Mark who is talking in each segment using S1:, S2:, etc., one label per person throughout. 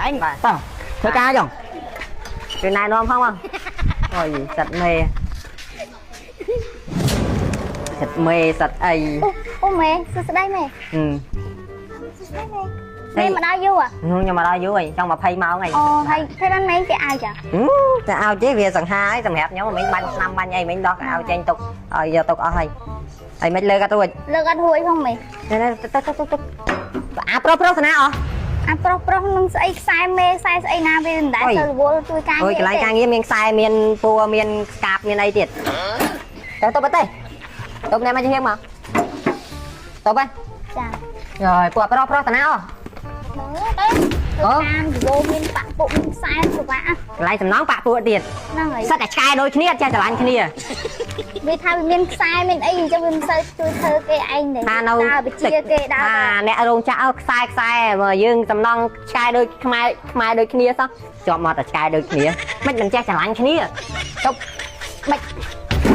S1: ឯងតោះធ្វើការចុង
S2: ជួយណែនាំផងមកអូយសិតមេសិតមេសិតអី
S3: អូអូមេសួស្តីមេ
S2: ហឹម
S3: សួស្តីមេមេមកដល់យូរ
S2: ខ្ញុំមកដល់យូរហើយចង់20ម៉ោងហើយ
S3: អូហើយធ្វើបានមេគេឲ្យចា
S2: តែឲ្យទេវាសង្ហាហើយសម្រាប់ខ្ញុំមិញបាញ់ឆ្នាំបាញ់អីមិញដោះកៅចេញទុកឲ្យយកទុកអស់ហើយហើយមិនលើកអត់រួច
S3: លើកអត់រួចផងមេ
S2: ទៅទៅទៅទៅអាប្រុសប្រុសតាណាអស់
S3: អាប្រុសប្រុសនឹងស្អីខ្សែមេខ្សែស្អីណាវាមិនដែលទៅរវល់ជួយការងារ
S2: អូយកន្លែងការងារមានខ្សែមានពួរមានស្កាបមានអីទៀតទៅទៅទៅទៅម្នាក់មកជាងមកទៅទៅ
S3: ចា
S2: ហើយពួកប្រុសប្រុសតាណាអស់
S3: ទៅតាមរវល់មានបាក់ពុកមានខ្សែពិបាក
S2: កន្លែងសំណងបាក់ពួកទៀត
S3: ហ្នឹងហើយ
S2: សិតតែឆ្កែដូចគ្នាអត់ចេះស្រឡាញ់គ្នា
S3: វាថាវាមានខ្សែមានអីអញ្ចឹងវាមិនសូវជួយធ្វើគេឯងទេ
S2: ថានៅ
S3: ដើរបជាគេដើរ
S2: ថាអ្នករោងចក្រខ្សែខ្សែមកយើងសំណងឆ្កែដូចខ្មែរខ្មែរដូចគ្នាសោះជាប់មកតែឆ្កែដូចគ្នាមិនមិនចេះស្រឡាញ់គ្នាទៅមិន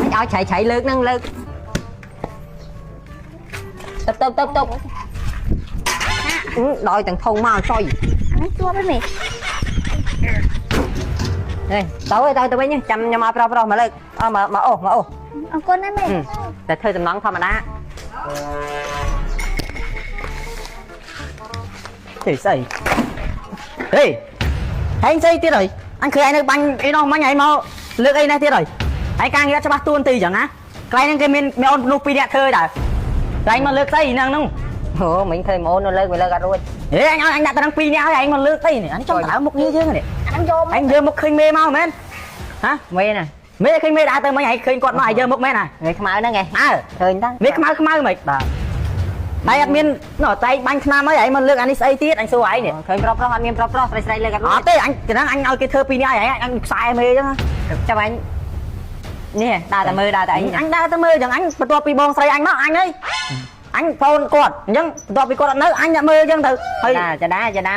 S2: មិនឲ្យឆៃឆៃលើកហ្នឹងលើកទៅទៅទៅទៅដោយទាំងធុងមកចុយ
S3: អានេះជួបឯមេ
S2: ហេទៅទៅទៅវិញចាំខ្ញុំឲ្យប្រុសប្រុសមកលើកអមកមកអូមកអូ
S3: អរគុណណាមេ
S2: តែធ្វើសំណងធម្មតា
S1: ទេស្អីហេហែងស្អីទៀតហើយអញឃើញឯងនៅបាញ់អីនោះមិញឯងមកលើកអីនេះទៀតហើយឯងការងារច្បាស់ទួនទីចឹងណាកន្លែងហ្នឹងគេមានមានអូននោះពីរនាក់ធ្វើដែរតែឯងមកលើកស្អីហ្នឹងហ្នឹង
S2: អូមិញឃើញអូននៅលើកវាលើកអត់រួច
S1: ហេអញឲ្យអញដាក់តែនឹងពីរនាក់ហើយឯងមកលើកស្អីនេះអានេះចង់ដើមមុខងារយើងនេះ
S3: អាហ្នឹងយក
S1: ឯងយកមុខឃើញមេមកមែនហ៎
S2: មេណា
S1: មេឃើញមេដើរទៅមិញឯងឃើញគាត់មកឯងយកមុខមែនហ៎
S2: មេខ្មៅហ្នឹងឯង
S1: អើ
S2: ឃើញតា
S1: មេខ្មៅខ្មៅមិន
S2: បាទ
S1: តែអត់មានណោះតែឯងបាញ់ឆ្នាំហើយឯងមកលើកអានេះស្អីទៀតអញសួរឯងនេះ
S2: ឃើញប្រុសប្រុសអត់មានប្រុសប្រុសស្រីស្រីលើកអត់
S1: អត់ទេអញកណ្ដឹងអញឲ្យគេធ្វើពីរនាក់ហើយឯងអញខ្សែមេអញ្ចឹង
S2: ចាំអញនេះដើរតែមើលដើរតែអី
S1: អញដើរទៅមើលអញ្ចឹងអញបន្ទាប់ពីបងស្រីអញមកអញហីអញប្អូនគាត់អញ្ចឹងបន្ទាប់ពីគាត់អត់នៅអញអ្នកមើលអញ្ចឹងទៅហើយ
S2: ចាដាចាដា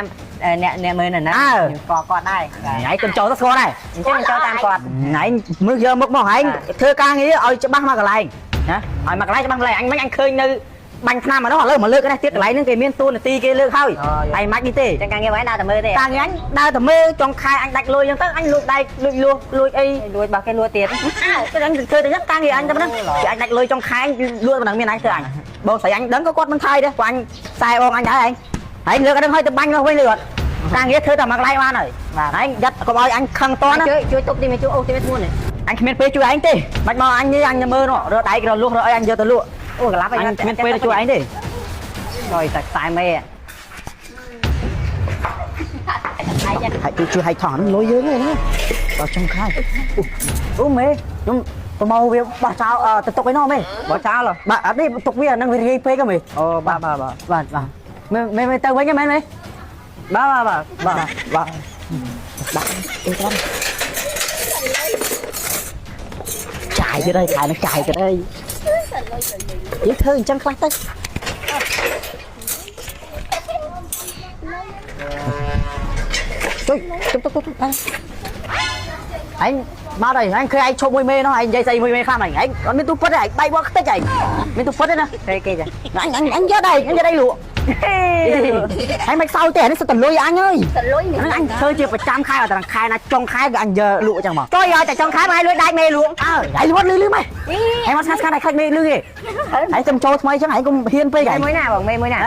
S2: អ្នកអ្នកមើលនៅណាស្គាល់គាត់ដែរ
S1: ឯងកុំចូលទៅស្គាល់ដែរ
S2: អញ្ចឹងចូលតាមគាត់
S1: ឯងមើលយកមុខមកឯងធ្វើការងារឲ្យច្បាស់មកកន្លែងណាឲ្យមកកន្លែងច្បាស់កន្លែងអញមិញអញឃើញនៅបាញ់ឆ្នាំមកនោះឥឡូវមកលើកនេះទៀតកន្លែងហ្នឹងគេមានតួនាទីគេលើកហើយឯងមិននេះទេ
S2: អញ្ចឹងការងារបងដើរតែមើលទេ
S1: ការងារអញដើរតែមើលចុងខែអញដាច់លុយអញ្ចឹងទៅអញលួចដែកលួចលួសលួចអី
S2: លួចរបស់គេលួចទៀត
S1: អើអញធ្វើតែអញ្ចឹងការងារអញតែប៉ុណ្ណឹងគេអញដាច់លុយចុងខែលួចប៉ុណ្ណឹងមានអញធ្វើអញបងស្រីអញដឹងក៏គាត់មិនថៃដែរគាត់អញខ្សែបងអញដែរឯងហើយលើកអត់ដឹងហើយទៅបាញ់នោះវិញលឿនអត់ការងារធ្វើតែមួយកន្លែងបានហើយបាទឯងយ៉ាត់កុំឲ្យអញខឹងតណា
S2: ជួយជួយទុកទីមកជួយអូទីមកធ្ងន់នេះ
S1: អញគ្មានពេលជួយឯងទេបាច់មកអញនេះអញទៅមើលនោះរកដែករកលួសរកអីអញយកទៅលក់
S2: អូក្លាប់
S1: អញគ្មានពេលទៅជួយឯងទេ
S2: ដោយតែខ្សែមេ
S1: ហើយជួយជួយឲ្យថងលុយយើងឯណាដល់ចុងខែអូមេខ្ញុំប្រមោវាបោះចោលទៅទុកឯនោះមេ
S2: បោះចោល
S1: បាទអត់នេះទុកវាហ្នឹងវារាយពេកហ៎មេ
S2: អូបាទបាទបាទ
S1: បាទបាទមេមេមេទៅវិញហ៎មែនមេ
S2: បាទបាទបាទ
S1: បាទបាទដាក់អីត្រង់ចាយទៀតហើយខែនេះចាយទៀតហើយយើងធ្វើអញ្ចឹងខ្លះទៅជួយទុកទុកទុកទុកអញមកដល់អញឃើញឯងឈប់មួយមេនោះឯងនិយាយស្អីមួយមេខ្លះហ្នឹងឯងអត់មានទូពិតទេឯងបែកបោះខ្ទេចឯងមានទូពិតទេណា
S2: ទេគេចា
S1: អញអញអញយកដែរអញយកដែរលក់ហើយមិនសោយទេអានេះសិតតែលុយអញហើយ
S3: សលុយនេះ
S1: ហ្នឹងអញធ្វើជាប្រចាំខែអត់តែខែណាចុងខែក៏អញយកលក់ចឹងមក
S2: ចុយឲ្យតែចង់ខែមកឲ្យលួចដាច់មេលួង
S1: អើហើយលក់លឺលឺម៉េចហើយមកស្ងាត់ស្ងាត់ឲ្យខ្លាចមេលឺទេហើយចាំចូលថ្មីចឹងហើយកុំហ៊ានពេក
S2: មេ
S1: ហើយ
S2: មួយណាបងមេមួយណា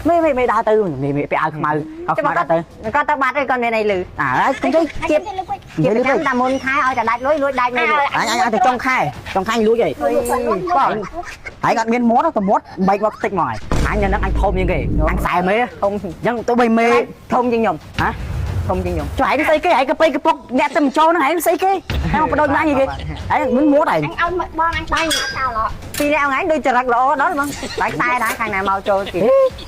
S1: មេមេមេដើរទៅមេមេពាក់អាវខ្មៅអាវខ្មៅដើរទៅ
S2: គាត់ទៅបាត់ហើយគាត់មានអីលឺ
S1: អើហើយកុំទៅ
S2: ជា
S3: លុយ
S2: ជាប្រចាំតែមុនខែឲ្យតែដាច់លុយលួចដាច់មេលួច
S1: អញអញទៅចុងខែចុងខែអញលួចហី
S2: បង
S1: ហើយអត់មានមាត់ទៅមាត់បែកមកខ្ទេចមកហើយអញនៅហ្នឹងអញធំជាងគេអញខ្សែមេ
S2: ធំ
S1: អញ្ចឹងទៅបីមេ
S2: ធំជាងខ្ញុំ
S1: ហ៎
S2: ធំជាងខ្ញុំ
S1: ចុះឯងស្អីគេឯងកប៉ិកពុកអ្នកទៅបញ្ចូលហ្នឹងឯងស្អីគេឯងមកបដូចណាញ់គេឯងមិនមួតឯង
S3: អញឲ្យបងអញបាញ់ចោលហ៎
S2: ពីរនាក់ថ្ងៃដូចចរិតល្អដល់បងបាច់ខ្សែដែរខាងណាមកចូលពី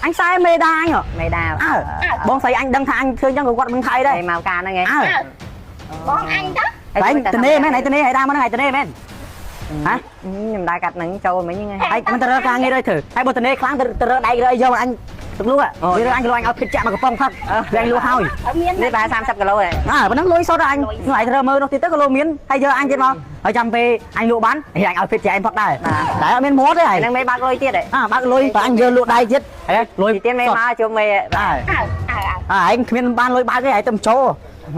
S1: អញខ្សែមេដាអញហ៎
S2: មេដា
S1: អើបងស្រីអញដឹងថាអញធ្វើអញ្ចឹងក៏គាត់មិនថៃដែរ
S2: មកការហ្នឹងឯង
S1: អើ
S3: បងអញទៅ
S1: ឯងតនេមែនឯងតនេឯងដើរមកហ្នឹងឯងតនេមែនហ៎
S2: ខ្ញុំដើរកាត់ហ្នឹងចូលមិញហ្នឹង
S1: ឯងមិនទៅរើការងារទេធ្វើហើយបើតនេខ្លាំងទៅទៅរើដែករអីយកអញទឹកលក់វារើអញក៏លក់អញឲ្យភិតចាក់មកកំប៉ុងផឹកវាអញលក់ហើយ
S3: មាន
S2: នេះប្រហែល30គីឡូឯង
S1: អើប៉ុណ្ណឹងលុយសុទ្ធអញនោះឯងទៅរើមើលនោះទៀតទៅក៏លុយមានហើយយកអញទៀតមកហើយចាំពេលអញលក់បានហើយអញឲ្យភិតចាក់អញផឹកដែរតែអត់មានមាត់ទេឯង
S2: ហ្នឹងមេបើកលុយទៀតឯង
S1: អើបើកលុយបើអញយកលក់ដៃទៀតហេលុយ
S2: ទៀតមេមកជួបមេ
S1: អើ
S3: អើ
S1: អើឯងគ្មានបានលុយបើកទេឯងទៅចូល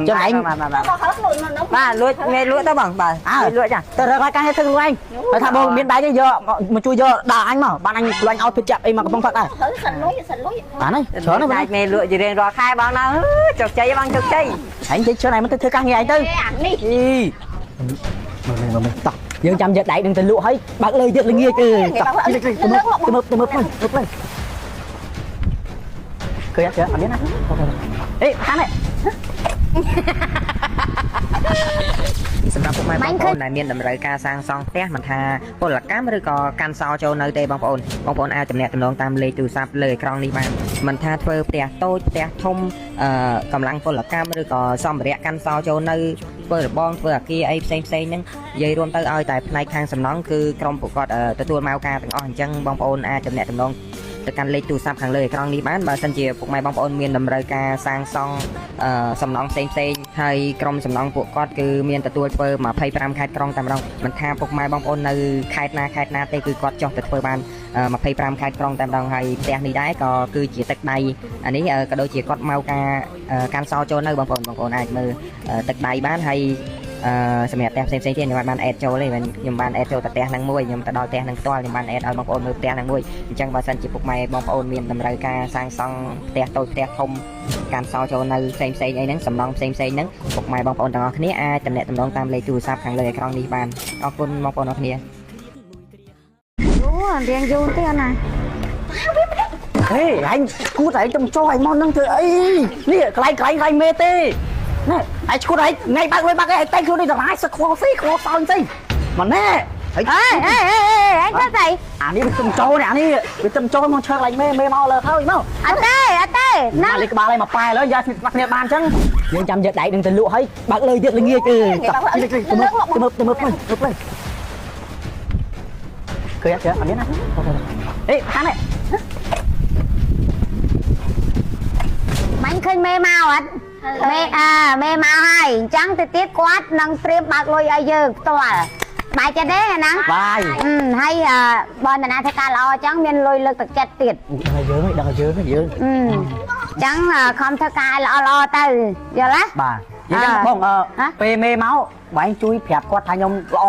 S1: ចឹងឯង
S2: បាទបាទបាទ
S3: បងហៅខ្លួនមកនោះ
S2: បាទលួចមេលក់ទៅបងបាទ
S1: អើ
S2: លួចចា
S1: ទៅរកឲ្យការងារធ្វើខ្លួនឯងហើយថាបងមានដៃទេយកមកជួយយកដល់អញមកបានអញខ្លួនអញឲ្យភិចចាប់អីមកកំប៉ុងផឹកដែរ
S3: ហៅសិនលុយសិនលុយ
S1: បានហើយច្រើនណាស់
S2: ដាច់មេលក់ជារៀងរាល់ខែបងណាជោគជ័យបងជោគជ័យ
S1: ឯងនិយាយច្រើនឯងមិនទៅធ្វើការងារឯងទៅ
S3: អានេះ
S1: អីមើលមើលមើលតោះយើងចាំយកដៃនឹងទៅលក់ហើយបើកលើទៀតល្ងាចអឺតោះទៅមើលទៅមើលទៅមើលទៅមើលឃើញអត់អត់មានណាអេខាងនេះ
S2: សម្រាប់ពុកម៉ែបងប្អូនដែលមានតម្រូវការសាងសង់ផ្ទះមិនថាពលកម្មឬក៏កាន់សោចូលនៅទេបងប្អូនបងប្អូនអាចទំនាក់ទំនងតាមលេខទូរស័ព្ទលើអេក្រង់នេះបានមិនថាធ្វើផ្ទះតូចផ្ទះធំអឺកម្លាំងពលកម្មឬក៏សម្ភារៈកាន់សោចូលនៅធ្វើរបងធ្វើអាគារអីផ្សេងផ្សេងហ្នឹងនិយាយរួមទៅឲ្យតែផ្នែកខាងសំណង់គឺក្រុមពួកគាត់ទទួលមកការទាំងអស់អញ្ចឹងបងប្អូនអាចទំនាក់ទំនងទៅកាន់លេខទូរស័ព្ទខាងលើអេក្រង់នេះបានបើសិនជាពុកម៉ែបងប្អូនមានតម្រូវការសាងសង់សំណង់ផ្សេងផ្សេងហើយក្រុមសំណង់ពួកគាត់គឺមានទទួលធ្វើ25ខេត្តក្រុងតែម្ដងមិនថាពុកម៉ែបងប្អូននៅខេត្តណាខេត្តណាទេគឺគាត់ចុះទៅធ្វើបាន25ខេត្តក្រុងតែម្ដងហើយផ្ទះនេះដែរក៏គឺជាទឹកដៃអានេះក៏ដូចជាគាត់មកការកាន់សោចូលនៅបងប្អូនបងប្អូនអាចមើលទឹកដៃបានហើយអឺសម្រាប់ផ្ទះផ្សេងៗទៀតខ្ញុំបានអេតចូលទេខ្ញុំបានអេតចូលតែផ្ទះហ្នឹងមួយខ្ញុំទៅដល់ផ្ទះហ្នឹងផ្ទាល់ខ្ញុំបានអេតឲ្យបងប្អូនមើលផ្ទះហ្នឹងមួយអញ្ចឹងបើសិនជាពុកម៉ែបងប្អូនមានតម្រូវការសាងសង់ផ្ទះតូចផ្ទះធំកាន់សោចូលនៅផ្សេងផ្សេងអីហ្នឹងសំណង់ផ្សេងផ្សេងហ្នឹងពុកម៉ែបងប្អូនទាំងអស់គ្នាអាចទំនាក់ទំនងតាមលេខទូរស័ព្ទខាងលើអេក្រង់នេះបានអរគុណបងប្អូនអរគ្នា
S3: អូរៀងយូរទៀតណា
S1: ហេឯងគួតឯងទៅចូលឯងមកនឹងធ្វើអីនេះកន្លែងកន្លែងកន្លែងមេទេណែឯងឈួតឯងថ្ងៃបើកលុយបើកឯងតែខ្លួននេះតម្លៃសឹកខ្វល់ស៊ីខ្វល់សោញស៊ីមកណែ
S3: អេអេអេអេធ្វើស្អី
S1: អានេះវាទៅចូលនេះអានេះវាទៅចូលមកឈើកន្លែងមេមេមកលើហើយមក
S3: អត់ទេអត់ទេ
S1: ណាលេខក្បាលឯងមកប៉ែលើយ៉ាស្មាក់គ្នាបានអញ្ចឹងយើងចាំយកដៃនឹងទៅលក់ហើយបើកលើទៀតល្ងាចអឺតោះទៅមើលទៅមើលទៅមើលទៅមើលឃើញអត់អត់មានណាអេខាងនេះ
S3: មាញ់ឃើញមេមកអត់មេអើមេមកហើយអញ្ចឹងទៅទៀតគាត់នឹងត្រៀមបើកលុយឲ្យយើងផ្ទាល់បាយចិត្តទេណា
S1: បាយ
S3: ហើយបើនរណាធ្វើការល្អអញ្ចឹងមានលុយលើកទឹកចិត្តទៀត
S1: ដឹងឲ្យយើងដឹងឲ្យយើងយើង
S3: អញ្ចឹងខំធ្វើការល្អល្អទៅយល់ទេ
S1: បាទយើងចឹងបងពេលមេមកបងជួយប្រាប់គាត់ថាខ្ញុំល្អ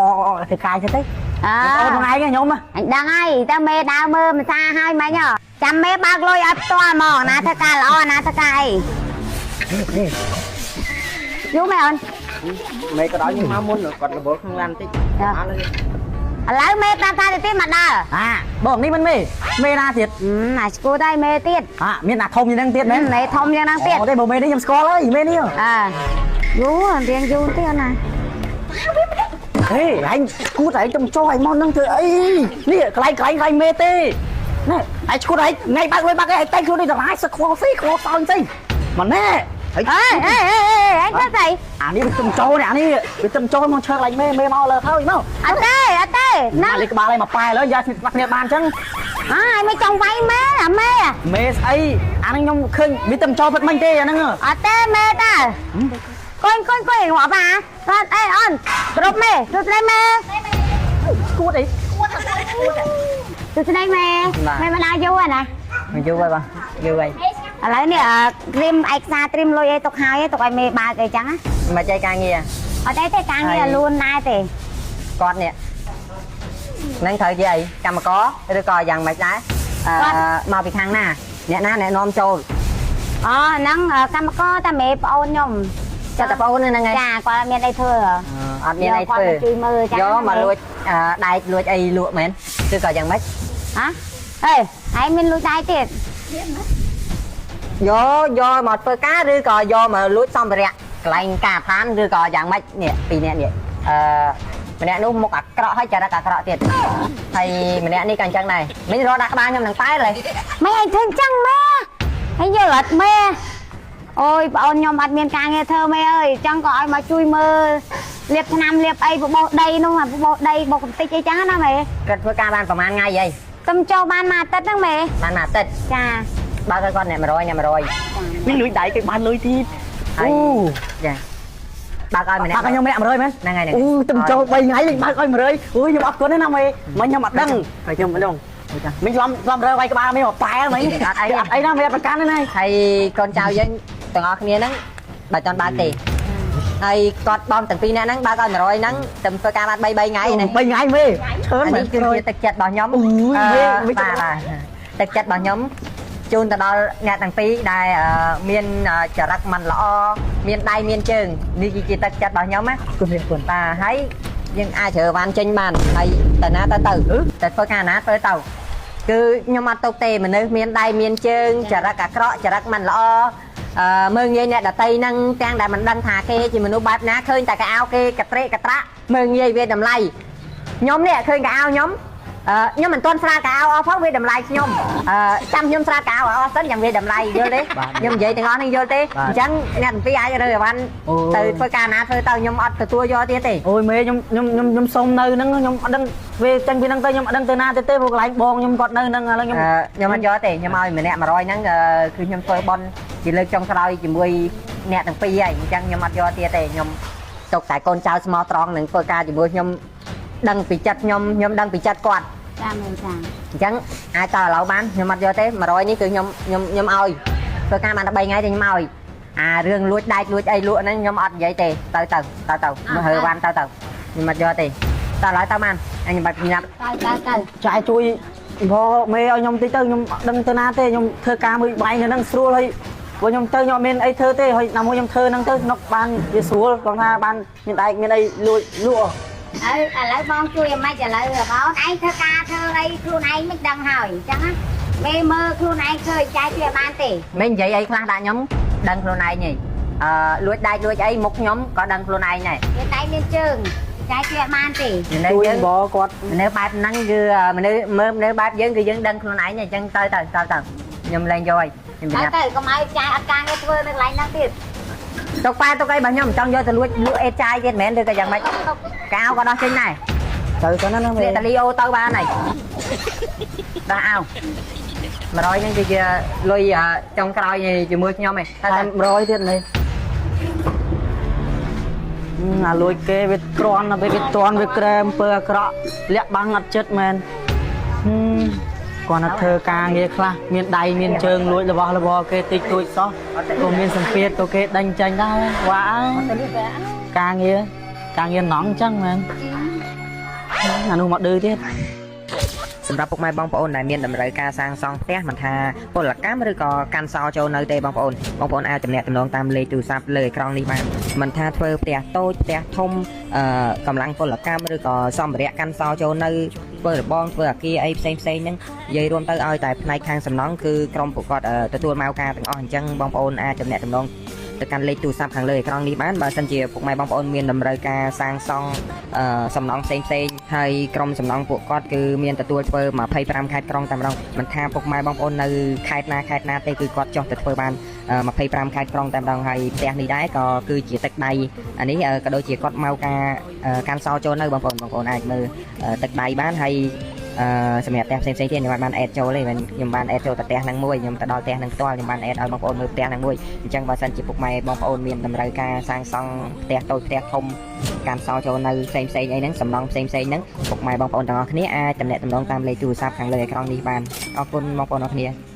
S1: ធ្វើការចឹងទេ
S3: អើ
S1: អូនថ្ងៃខ្ញុំ
S3: អញដឹងហើយតើមេដើរមើលមិនសាហើយមិញហ៎ចាំមេបើកលុយឲ្យផ្ទាល់ហ្មងណាធ្វើការល្អណាធ្វើការអីយូរមែនអូន
S2: មេក៏ដល់ខ្ញុំមកមុនគាត់រវល់ក្នុងឡានតិច
S3: ឥឡូវមេប្រាប់ថាទៅទៀតមកដល់
S1: អាបងនេះមិនមេមេណាទៀត
S3: អាស្គូដែរមេទៀត
S1: អាមានអាធំយ៉ាងហ្នឹងទៀតមែន
S3: មេធំយ៉ាងហ្នឹងទៀត
S1: អូទេបើមេនេះខ្ញុំស្គាល់ហើយមេនេះ
S3: អើយូររៀងយូរទៀតណា
S1: ហេឯងគួតឯងទៅចូលឯងមកនឹងធ្វើអីនេះកន្លែងកន្លែងកន្លែងមេទេណែឯងឈួតឯងថ្ងៃបើកលុយបើកឯងតែខ្លួននេះតម្លៃសឹកខ្វល់ស៊ីខ្វល់សោញស៊ីមកណែ
S3: អេអេអេអេធ្វើស្អី
S1: អានេះវាទៅចូលនេះអានេះវាទៅចូលមកឈើកន្លែងមេមេមកលើហើយមក
S3: អត់ទេអត់ទេណា
S1: ណាលេខក្បាលឯងមកប៉ែលើយ៉ាស្មាក់គ្នាបានអញ្ចឹង
S3: អើយមិនចង់វាយមេអាមេ
S1: មេស្អីអានេះខ្ញុំឃើញវាទៅចូលពិតមិញទេអាហ្នឹង
S3: អត់ទេមេតាកូនកូនកូនងាប់អាអត់អេអូនគ្រប់មេសួស្ដីមេ
S1: គួតអី
S3: សួស្ដីមេមេមកដល់យូរហើយណា
S2: មកយូរហើយបងយូរហើយ
S3: ឥឡូវនេះត្រៀមឯកសារត្រៀមលុយអីទុកហើយទុកឲ្យមេបើកអីចឹងណា
S2: មកចែកការងារ
S3: អត់អីទេការងារលួនដែរទេ
S2: គាត់នេះនឹងត្រូវជាអីកម្មករឬក៏យ៉ាងម៉េចដែរអឺមកពីខាងណាអ្នកណាអ្នកនាំចូល
S3: អូហ្នឹងកម្មករតែមេប្អូនខ្ញុំ
S2: ចិត្តតែប្អូនហ្នឹងឯង
S3: ចាគាត់មានអីធ្វើ
S2: អត់មានអីធ្វើ
S3: ជួយមើលចា
S2: យកមកលួចដែកលួចអីលក់មែនឬក៏យ៉ាងម៉េច
S3: ហ៎អេឯងមានលួចដែរទៀត
S2: យកយកមកធ្វើការឬក៏យកមកលួចសម្ភារៈកន្លែងការដ្ឋានឬក៏យ៉ាងម៉េចនេះពីរអ្នកនេះអឺម្នាក់នោះមុខអាក្រក់ហើយចរិតអាក្រក់ទៀតហើយម្នាក់នេះក៏អញ្ចឹងដែរមិញរកដាក់ក្បាលខ្ញុំនឹងតែឡើយ
S3: មិនឯងធ្វើអញ្ចឹងមេឯងយល់អត់មេអូយប្អូនខ្ញុំអត់មានការងារធ្វើមេអើយអញ្ចឹងក៏ឲ្យមកជួយមើលលាបថ្នាំលាបអីបបោសដីនោះបបោសដីបោកកំតិចអីចឹងណាមេ
S2: គាត់ធ្វើការបានប្រហែលថ្ងៃអី
S3: ទំចូលបានមួយអាទិត្យហ្នឹងមេ
S2: បានមួយអាទិត្យ
S3: ចា
S2: បើកឲ្យគាត់អ្នក100អ្នក100
S1: នេះលុយដៃគេបានលុយទៀត
S2: ហើយចាបើកឲ្យម្នាក់
S1: បើកឲ្យខ្ញុំម្នាក់100មែន
S2: ហ្នឹងហើយ
S1: អូទំចូល3ថ្ងៃលេងបើកឲ្យ100អូយខ្ញុំអរគុណណាស់ណាមេមិញខ្ញុំអត់ដឹងហើយខ្ញុំម្ដង មិញឆ្លំឆ្លំរើវាយក្បាលមិញមកប៉ែមិញ
S2: អត់អី
S1: អត់អីណាមានប្រកាន់ទេណា
S2: ហើយកូនចៅយើងទាំងអស់គ្នាហ្នឹងបើចង់បើកទេហើយគាត់បងទាំងពីរនាក់ហ្នឹងបើកឲ្យ100ហ្នឹងតែធ្វើការបាន3 3ថ្ងៃនេះ
S1: 3ថ្ងៃមេឈើ
S2: អា
S1: មែន
S2: នេះគឺជាទឹកចិត្តរបស់ខ្ញុំ
S1: អូយមេមេ
S2: បាទបាទទឹកចិត្តរបស់ខ្ញុំជូនទៅដល់អ្នកទាំងពីរដែលមានចរិតមិនល្អមានដៃមានជើងនេះគឺជាទឹកចិត្តរបស់ខ្ញុំណា
S1: គុណគុណ
S2: បាទហើយយើងអាចជ្រើវ៉ាន់ចេញបានហើយទៅណាទៅទៅតែធ្វើការណាធ្វើទៅគឺខ្ញុំអត់ទុកទេមនុស្សមានដៃមានជើងចរិតអាក្រក់ចរិតមិនល្អអឺមើងងាយអ្នកដតីហ្នឹងទាំងដែលមិនដឹងថាគេជាមនុស្សបែបណាឃើញតែកៅអៅគេកត្រេកកត្រាក់មើងងាយវាតម្លៃខ្ញុំនេះឃើញកៅអៅខ្ញុំអឺខ្ញុំមិនទាន់ស្រាលកៅអៅអស់ផងវាតម្លៃខ្ញុំអឺចាំខ្ញុំស្រាលកៅអៅអស់សិនចាំវាតម្លៃយល់ទេខ្ញុំនិយាយទាំងអស់ហ្នឹងយល់ទេអញ្ចឹងអ្នកទាំងពីរអាចរើអីវ៉ាន់ទៅធ្វើការណាធ្វើទៅខ្ញុំអត់ទទួលយកទៀតទេ
S1: អូយមេខ្ញុំខ្ញុំខ្ញុំខ្ញុំសុំនៅហ្នឹងខ្ញុំអត់ដឹងវាចេញពីហ្នឹងទៅខ្ញុំអត់ដឹងទៅណាទេទេព្រោះកន្លែងបងខ្ញុំគាត់នៅហ្នឹងឥឡូវខ្ញុំ
S2: ខ្ញុំអត់យកទេខ្ញុំឲ្យម្នាក់100ហ្នឹងគឺខ្ញុំធ្វើបន់ជាលើកចុងក្រោយជាមួយអ្នកទាំងពីរហើយអញ្ចឹងខ្ញុំអត់យកទៀតទេខ្ញុំទុកតែកូនចៅស្មោះត្រង់នឹងធ្វើការជាមួយខ្ញុំដឹងពីចិត្តខ្ញុំខ្ញុំដឹងពីចិត្តគាត់
S3: ចាមេចា
S2: អញ្ចឹងអាចតឥឡូវបានខ្ញុំអត់យកទេ100នេះគឺខ្ញុំខ្ញុំខ្ញុំឲ្យធ្វើការបានតែ3ថ្ងៃទេខ្ញុំឲ្យអារឿងលួចដែកលួចអីលក់ហ្នឹងខ្ញុំអត់និយាយទេទៅទៅទៅទៅមកហើវ៉ាន់ទៅទៅខ្ញុំអត់យកទេតឥឡូវទៅបានអញខ្ញុំបាច់ញ៉ាប់
S3: ទៅទៅទៅ
S1: ចាយជួយផងមេឲ្យខ្ញុំតិចទៅខ្ញុំអត់ដឹងទៅណាទេខ្ញុំធ្វើការមួយបាយនៅហ្នឹងស្រួលហើយព្រោះខ្ញុំទៅខ្ញុំអត់មានអីធ្វើទេហើយណាមួយខ្ញុំធ្វើហ្នឹងទៅស្នុកបានវាស្រួលគាត់ថាបានមានដែកមានអីលួចលក់
S3: អើឥឡូវបងជួយយ៉ាងម៉េចឥឡូវបងឯងធ្វើការធ្វើអីខ្លួនឯងមិនដឹងហើយអញ្ចឹងណាមេមើលខ្លួនឯងឃើញចាយជួយបានទេ
S2: មិននិយាយអីខ្លះដាក់ខ្ញុំដឹងខ្លួនឯងហីអឺលួចដែកលួចអីមុខខ្ញុំក៏ដឹងខ្លួនឯងដែរ
S3: មានដៃមានជើងចាយជួយបានទេ
S2: មនុស្សយើង
S1: ជួយបគាត់
S2: មនុស្សបែបហ្នឹងគឺមនុស្សមើលមនុស្សបែបយើងគឺយើងដឹងខ្លួនឯងអញ្ចឹងទៅទៅទៅទៅខ្ញុំលែងយកហើយខ្ញុំ
S3: ទៅ
S2: ប្រាប់
S3: ទៅកុំឲ្យចាយអត់ការងារធ្វើនៅកន្លែងហ្នឹងទៀត
S2: ទុកប៉ែទុកអីបើខ្ញុំចង់យកទៅលួចលក់អេតចាយទៀតមែនឬក៏យ៉ាងម៉េចកៅក៏ដោះចេញដែរ
S1: ទៅទៅណាណាមេ
S2: នេះតាលីអូទៅបានហើយដោះអោ100ហ្នឹងគឺជាលុយចុងក្រោយជាមួយខ្ញុំឯង
S1: តែ100ទៀតនេះអាលួចគេវាទ្រាន់ដល់ពេលវាទ្រាន់វាក្រែមអំពើអាក្រក់លាក់បាំងអត់ចិត្តមែនគាត់ថាធ្វើការងារខ្លះមានដៃមានជើងលួចរបស់របរគេតិចតួចសោះក៏មានសម្ពាធក៏គេដេញចេញដែរវ៉ាការងារការងារណងអញ្ចឹងមែនអានោះមកឌឺទៀត
S2: សម្រាប់ពុកម៉ែបងប្អូនដែលមានតម្រូវការសាងសង់ផ្ទះមិនថាពលកម្មឬក៏កាន់សោចូលនៅទេបងប្អូនបងប្អូនអាចទំនាក់ទំនងតាមលេខទូរស័ព្ទលើអេក្រង់នេះបានមិនថាធ្វើផ្ទះតូចផ្ទះធំអឺកម្លាំងពលកម្មឬក៏សម្ភារៈកាន់សោចូលនៅធ្វើរបងធ្វើអាគារអីផ្សេងផ្សេងហ្នឹងនិយាយរួមទៅឲ្យតែផ្នែកខាងសំណង់គឺក្រុមពួកគាត់ទទួលមកការទាំងអស់អញ្ចឹងបងប្អូនអាចទំនាក់ទំនងទៅកាន់លេខទូរស័ព្ទខាងលើអេក្រង់នេះបានបើសិនជាពុកម៉ែបងប្អូនមានតម្រូវការសាងសង់សំណង់ផ្សេងផ្សេងហើយក្រុមសំណង់ពួកគាត់គឺមានទទួលធ្វើ25ខេត្តក្រុងតែម្ដងមិនថាពុកម៉ែបងប្អូននៅខេត្តណាខេត្តណាទេគឺគាត់ចុះទៅធ្វើបាន25ខេត្តក្រុងតែម្ដងហើយផ្ទះនេះដែរក៏គឺជាទឹកដៃអានេះក៏ដូចជាគាត់មកការកាន់សោចូលនៅបងប្អូនបងប្អូនអាចមើលទឹកដៃបានហើយអឺសម្រាប់ផ្ទះផ្សេងៗទៀតខ្ញុំបាន add ចូលទេខ្ញុំបាន add ចូលទៅផ្ទះហ្នឹងមួយខ្ញុំទៅដល់ផ្ទះហ្នឹងផ្ទាល់ខ្ញុំបាន add ឲ្យបងប្អូនមើលផ្ទះហ្នឹងមួយអញ្ចឹងបើសិនជាពុកម៉ែបងប្អូនមានតម្រូវការសាងសង់ផ្ទះតូចផ្ទះធំកាន់សោចូលនៅផ្សេងផ្សេងអីហ្នឹងសំណង់ផ្សេងផ្សេងហ្នឹងពុកម៉ែបងប្អូនទាំងអស់គ្នាអាចទំនាក់ទំនងតាមលេខទូរស័ព្ទខាងលើអេក្រង់នេះបានអរគុណបងប្អូនអរគ្នា។